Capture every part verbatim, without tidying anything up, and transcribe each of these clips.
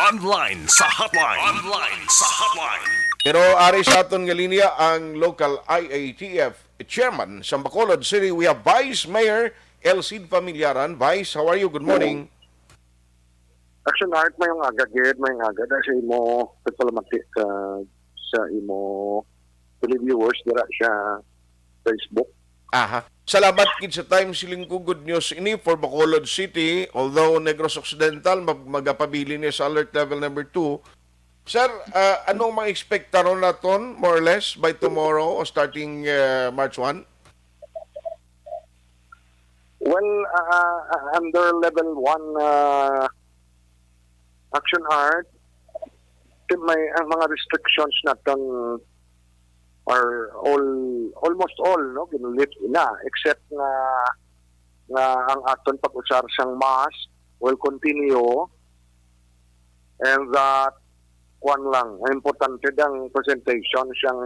Online sa hotline. Online sa hotline. Pero ari sa aton nga linya ang local I A T F chairman sa Bacolod City. We have Vice Mayor El Cid Familiaran. Vice, how are you? Good morning. Action Art, mayong aga, gid, mayong aga. Dahil sa imo, nagpalamati ka sa imo televiewers dira sa Facebook. Aha. Salamat gid sa time, siling ko, good news ini for Bacolod City. Although Negros Occidental mag-, magapabilin ni sa alert level number two. Sir, ah, anong mga ekspektaron naton, more or less, by tomorrow o starting, ah, March one? Well, ah, ah, under level one, ah, Action Art, may, ang mga restrictions naton are all, almost all, no, ginlift na, except nga, nga ang aton pag-usar sang mask will continue, and that, kwan lang, ang importante ang presentation siyang,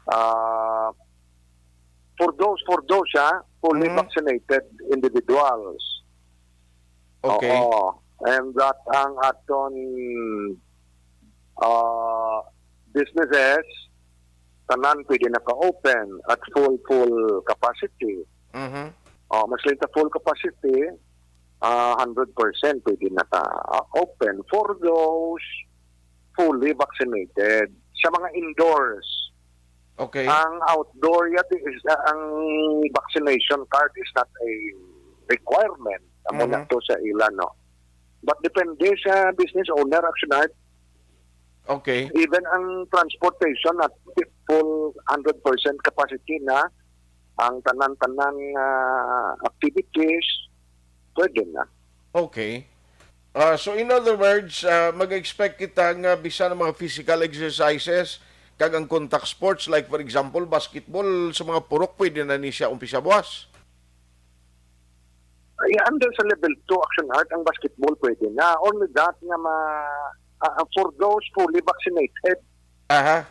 ah, for those, for those, ha, fully Mhm. vaccinated individuals. Okay. Oo. And that ang aton, ah, businesses, tanan pwede naka-open at full, full capacity. Mhm. Oh, mas lain ta full capacity, ah, hundred percent pwede naka-open for those fully vaccinated sa mga indoors. Okay. Ang outdoor, yati is, ah, ang vaccination card is not a requirement. Amo na Mhm. to sa ila, no? But depende sa business owner, Action Art. Okay. Even ang transportation at full hundred percent capacity na, ang tanan-tanan nga activities, pwede na. Okay. Ah, so in other words, ah, mag-expect kita nga bisan ang mga physical exercises kag ang contact sports, like for example, basketball, sa mga purok, pwede na ni siya umpisa buwas? Ay, under sa level two Action Art, ang basketball pwede na. Only that nga ma-, ah, ah, for those fully vaccinated. Aha.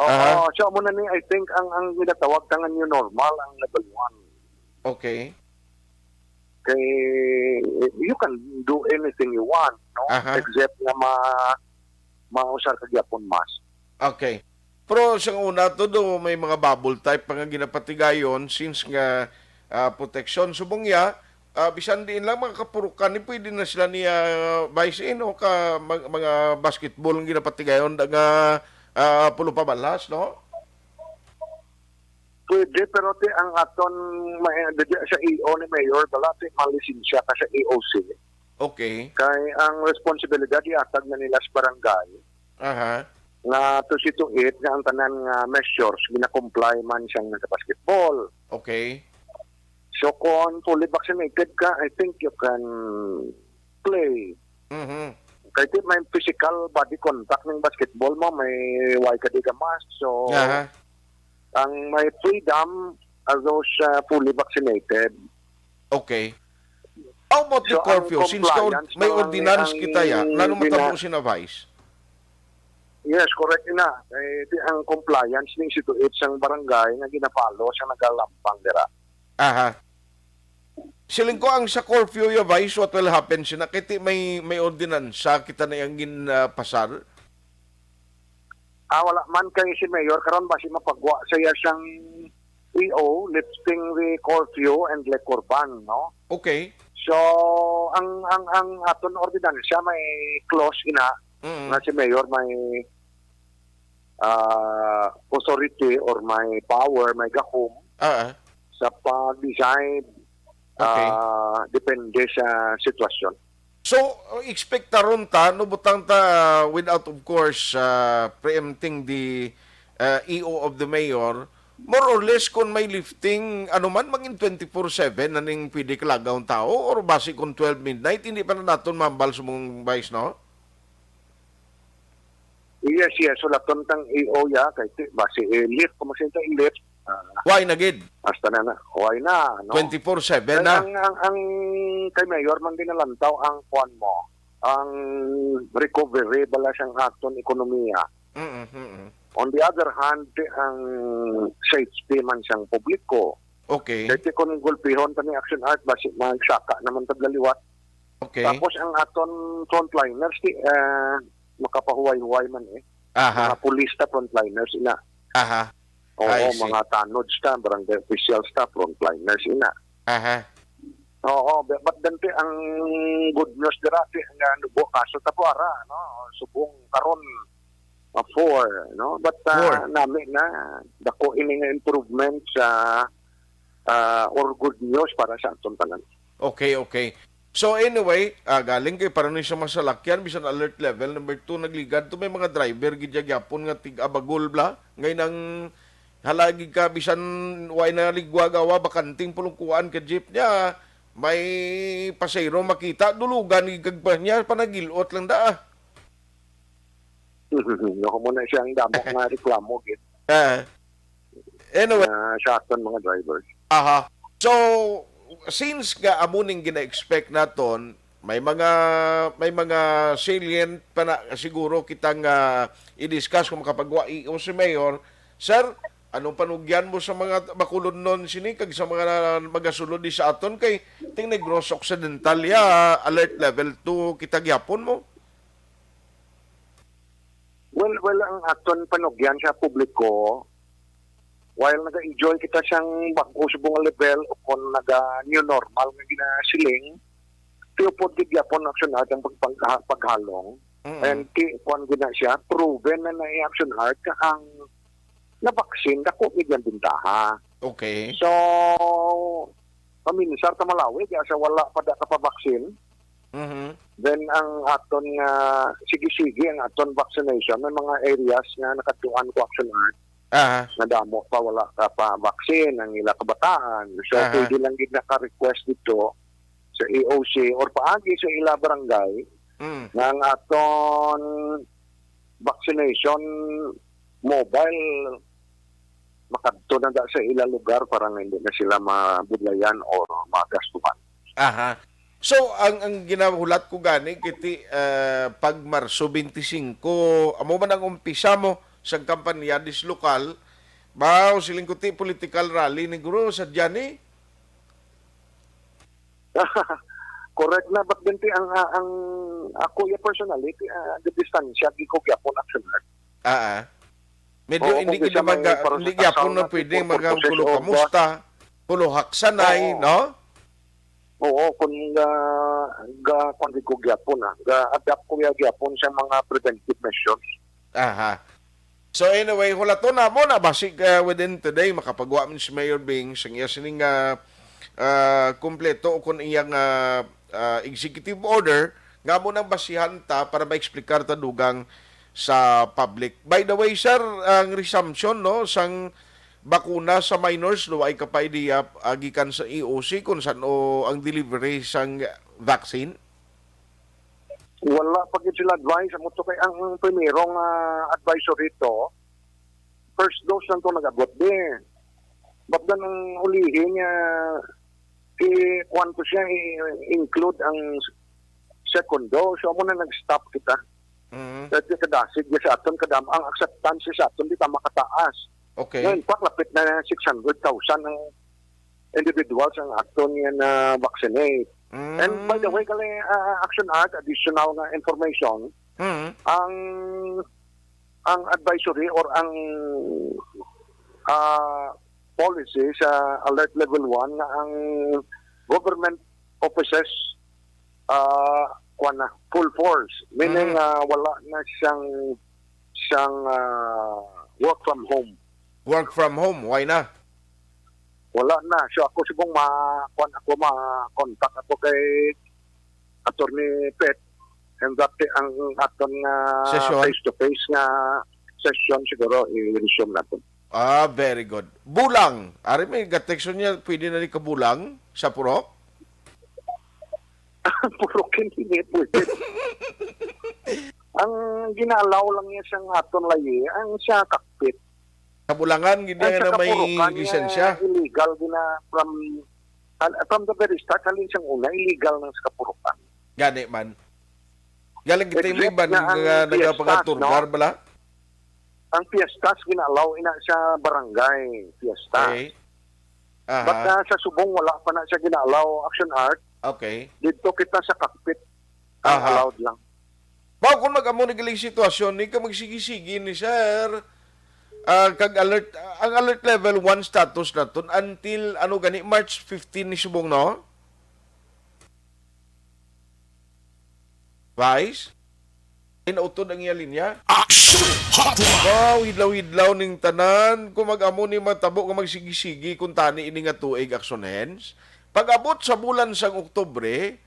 Oo, Aha. so amo na ni, I think, ang, ang ginatawag ta nga new normal, ang level one. Okay. Kay you can do anything you want, no? Aha. Except nga ma-, mausar ka gyapon mask. Okay. Pero sa una to, do may mga bubble type pa nga ginapatigayon since nga, ah, proteksyon. Subong niya, ah, bisan diin lang mga kapurukan ni, pwede na sila niya, ah, vice in o ka mag-, mga basketball ang ginapatigayon da nga, ah, pulo pabalhas, no? Pwede, pero ti ang aton may, didi sa E O ni Mayor, bala ti malisensya ka sa E O C. Okay. Kay ang responsibilidad ihatag na nila sa barangay Aha. nga to see to it nga ang tanan nga measures gina-comply man siyang nasa basketball. Okay. So kung fully vaccinated ka, I think you can play. Mhm. Kay ti may physical body contact ning basketball mo, may way ka di ka mask. So, Aha. ang may freedom are those, uh, fully vaccinated. Okay. How about the So, ang curfew? Since ka-, compliance may lang ang, ordinance ang kita ya, nano gina- matabo sina Vice? Yes, correct na. Eh, ti-, ang compliance ning situate sang barangay nga ginapalo sa nagalampang dira. Aha. Siling ko ang sa curfew ya, Vice, what will happen sina? Kay ti may, may ordinansa kita na yang gin, ah, pasar? Ah, wala man kay si Mayor karon basi mapagwa sa iya siyang E O, lifting the curfew and liquor ban, no? Okay. So, ang, ang, ang aton ordinansa may clause ina Mm. nga si Mayor may, ah, authority or may power, may gahom Ah, ah. sa pag-decide, Okay. ah, depende sa sitwasyon. So, expectaron ta, no, butang ta, uh, without, of course, uh, preempting the, uh, E O of the mayor, more or less, kung may lifting, ano man, mangin twenty-four seven na ning pwede kalagaw ang tao, or basi kung twelve midnight, hindi pa na naton mahambal sa mong vice, no? Yes, yes. Sulaton tang E O ya, kay ti-, basi, eh, lift, kung masinta i-lift, ah, Why na gid? Hasta na na. Why na, no? Twenty-four seven Ang, na. ang, ang, ang kay Mayor man ginalantaw ang kuwan mo, ang recovery bala sang aton ekonomiya. Mm, mm. On the other hand, ang safety man sang publiko. Okay. Kay ti kung gulpihon ta ni Action Art, basi magsaka naman tag liwat. Okay. Tapos ang aton frontliners, di, ah, makapahuway-huway man eh. Aha. Mga pulis ta frontliners ina. Aha. Oo, I see. Mga tanods ta, barangay officials ta, frontliners ina. Aha. Oo, but, but then ti, ang good news dira ti, nga nubo kaso ta po ara, no? Subong karon, ah, four, no? But, ah, Four. Nami na, dako ini nga improvement sa, ah, or good news para sa aton tanan. Okay, okay. So anyway, ah, galing kay para ni sa masalakyan, bisan alert level number two nagligad to, may mga driver gid ya gyapon nga tig-abagol bla. Ngay nang halagi ka, bisan way na ligwa gawa, bakanting pulong kuan ka jeep niya, may pasayro makita, dulugan gid kag pa niya, panagilot lang da, ah. Ako mo na siyang damo nga reklamo gid. Ah. Anyway. Na sa aton mga drivers. Aha. So, since nga amo ning gina-expect naton, may mga, may mga salient pa na siguro kita nga i-discuss kung makapagwa-, i-, o si Mayor. Sir, anong panugyan mo sa mga bakulodnon sini kag sa mga magasulod di sa aton kay ting Negros Occidental ya, alert level two kita gyapon mo? Well, well, ang aton panugyan sa publiko, while naga-enjoy kita sang bag-o subong nga level o kon naga-new normal nga ginasiling, tiupod gid gyapon action art ang pag-, pag-, paghalong. Mm-mm. And ti-, kuwan gid na siya, proven na na Action Art nga ang na-vaccine, dako gid ang bintaha. Okay. So, paminsar ta Malawi, diya sa wala pa da kapabaksin. Mhm. Then, ang aton nga, sige-sige, ang aton vaccination, may mga areas nga nakatuan ko Action Art, Aha. nga damo pa wala ka pa vaccine ang ila kabataan. So, Aha. pwede lang gid naka-request dito sa E O C or paagi sa ila barangay Mm. nga ang aton vaccination mobile makadto na da sa ila lugar para nga hindi na sila mabudlayan or magastuhan. Aha. So, ang, ang ginahulat ko gani, kiti, ah, pag Marso twenty-five, amo man ang umpisa mo sa kampanya dis lokal, ba, o siling ko ti political rally ni Guro sa Diani? Correct na, but binti ang, ah, ang ako ya personally, ah, the distansya, di ko gyapon action. Ah, ah. Medyo Oo, hindi kung kita bisa may maga-, parang hindi sa gyapon taon na na pwede pwede maga-, purposes kulo of, kamusta? Kulo haksanay, Oo. no? Oo, kung ga, ga, kung di ko gyapon, ah, ga-adapt ko ya gyapon sa mga preventive measures. Aha. So anyway, hulaton na mo na basig, uh, within today makapagwa man si Mayor Bing sang iya sining, ah, ah, kompleto o kung iyang, ah, ah, executive order nga mo nang basihan ta para ma-explicar ta dugang sa public. By the way, sir, ang resumption, no, sang bakuna sa minors, do ay ka pa idea, ah, gikan sa E O C kung san-o ang delivery sang vaccine? Wala pa gid sila advice. Amo to kay ang primero nga advisory to, first dose lang to nag-abot di. But then ang ulihi niya, i-, kuwan to siya, i-include ang second dose. So, amo na nag-stop kita. Mhm. Kaya di kadasig di sa aton, kadam-, ang acceptance sa aton, di ta makataas. Okay. Ngayon, pa, lapit na six hundred thousand ang individuals ang aton nga na-vaccinate. And by the Mm. way, gali, ah, Action Art, additional nga information, Mm. ang, ang advisory or ang, ah, policy sa alert level one nga ang government offices, ah, kuwan na, full force. Meaning, Mm. ah, wala na siyang, siyang, ah, work from home. Work from home, why na? Wala na. So, ako subong ma-, kuwan ako, ma-contact ako kay Attorney Pet. And that ang aton nga Session? face-to-face nga session siguro i-resume natin. Ah, very good. Bulang. Ari may ga-text niya, pwede na ni kabulang sa purok? Purok hindi niya pwede. Ang gina-allow lang niya sa aton layi, ang sa cockpit. Kabulangan, gid Ang niya sa na may kapurukan niya, lisensya. Illegal gina from, hal-, from the very start, halin siyang una, illegal nang sa kapurukan. Gani man. Galing kita yung Except iba na ang nga fiestas, nagapangaturgar no? bala? Ang fiestas, gina-allow ina sa barangay fiesta. Okay. Aha. But, ah, sa subong, wala pa na siya gina-allow action art. Okay. Dito kita sa cockpit. Ang Aha. Allowed lang. Mao kung mag-amo ni galing sitwasyon ni ka magsigi-sigi ni sir. Ah, kag alert ang alert level one status naton until ano gani March fifteen ni subong, no? Vice? Inautod ang iya linya. Action Hotline! Wow, hidlaw-hidlaw ning tanan. Kung mag-amo ni matabo nga magsigi-sigi kung tani ini nga tuig, Action Hands. Pag-abot sa bulan sang Oktubre,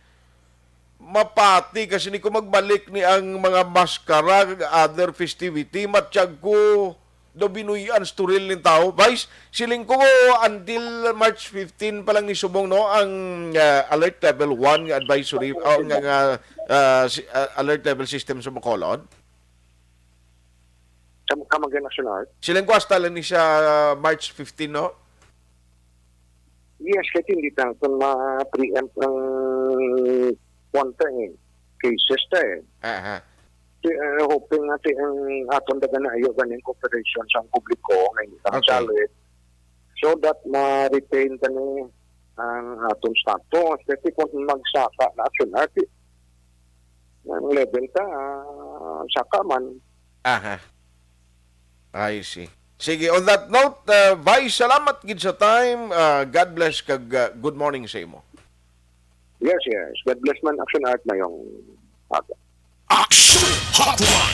mapati kasi ni kung magbalik ni ang mga maskara kag other festivity, matyag ko daw binuy-an sa turil ning tao. Vice, siling ko until March fifteen pa lang ni subong, no, ang ah, alert level one nga advisory o nga, nga ah, si- ah, alert level system sa Bacolod. Sa kamagyan national. Siling ko hasta lang ni siya ah, March fifteen, no? Yes, kasi hindi lang kung ma-preempt ang kwanta eh. Cases ta eh. Aha. Si, uh, hoping nga si ang aton daga na ayo ganing cooperation sa publiko nga hindi Okay. Masalit. So that ma-retain kani ang aton status. Kasi kung magsaka na action art, ang level ta, ah, saka man. Aha. I see. Sige, on that note, uh, Vice, salamat gid sa time. Uh, God bless kag uh, good morning sa imo. Yes, yes. God bless man, action art na yung aga. Action Hotline!